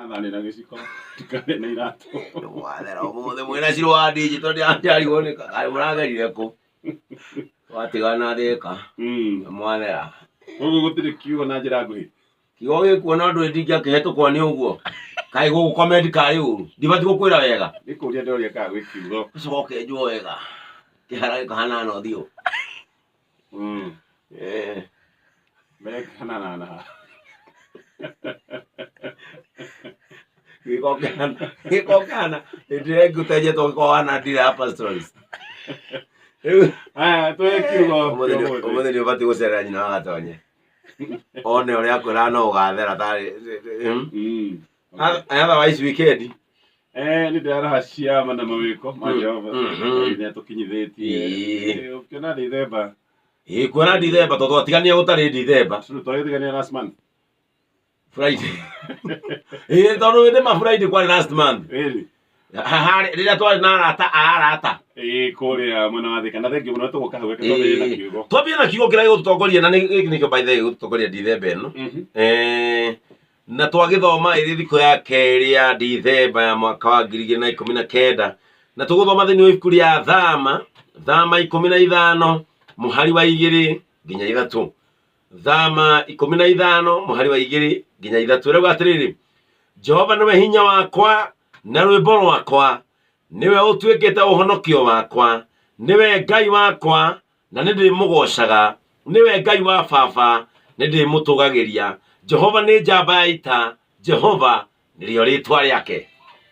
Thani na gĩciko ndikane na iratũ. Wathera ũmũthĩ mwĩna cirũ wa digital ndĩrarigwo nĩ kaĩ mũragerire kũ. Twatigana thĩka mwathera. Koguo gũtirĩ kiugo na njĩra nguhĩ. Kiugo gĩkuo no ndũĩ ndingĩakĩhetũkwo nĩ ũguo. Kaĩ gũgũcomment karĩ ũru. Ndibatiĩ gũkwĩra wega. Nĩ kũria ndĩroria kana gwĩ kiugo. Ũcoke njũo wega. Kĩhara gĩkahanana na ũthiũ. Eh. Mekana na Gĩko kĩhana gĩko kĩhana hĩndĩ ĩrĩa ngũtenjetwo gĩko hana ndira ya pastoralist. Rĩu Aya tũhe kiugo ũmũthĩ kĩa nĩ- ũmũthĩ. ũmũthĩ nĩ ũbatiĩ gũcerera nyina wa gatonye. One ũrĩa akwĩraga no ũgathera tarĩ. Otherwise weekend. Eh, nĩ ndĩraroha ciama na mawĩko ma Jehova. Ngai nĩ atũkinyithĩtie. Ĩĩ. Eh, Ũkĩona Dithemba, Ĩĩ kuona Dithemba tondũ twatigania gũtarĩ Dithemba. tondũ twagĩtigania last month. Friday. Ĩĩ tondũ nĩ ma Friday kwarĩ last month. Really? Harĩ rĩrĩa twarĩ na arata a arata. Ĩĩ kũrĩa mwena wa Thika. Na thengiũ mũno tũgũka hau reke twambĩrĩrie na Ĩĩ. kiugo. Twambie na kiugo kĩrĩa gĩgũtũtongoria na nĩ gĩkĩ nĩkĩo by the way gĩgũtũtongoria Dithemba ĩno. Eh, na twagĩthoma ĩrĩ thikũ ya kerĩ ya Dithemba ya mwaka wa 2019 na tũgũthoma thĩinĩ wa ibuku rĩa Thama, Thama 15 mũhari wa 2 nginya 3. Thama 15 mũhari wa 2 nginya 3 ĩrauga atĩrĩrĩ, Jehova nĩwe hinya wakwa na rwĩmbo rwakwa, nĩwe ũtuĩkĩte ũhonokio wakwa, nĩwe Ngai wakwa na nĩ ndĩmũgoocaga, nĩwe Ngai wa baba, nĩ ndĩmũtũgagĩria. Jehova nĩ njamba ya ita, Jehova nĩrĩo rĩtwa rĩake.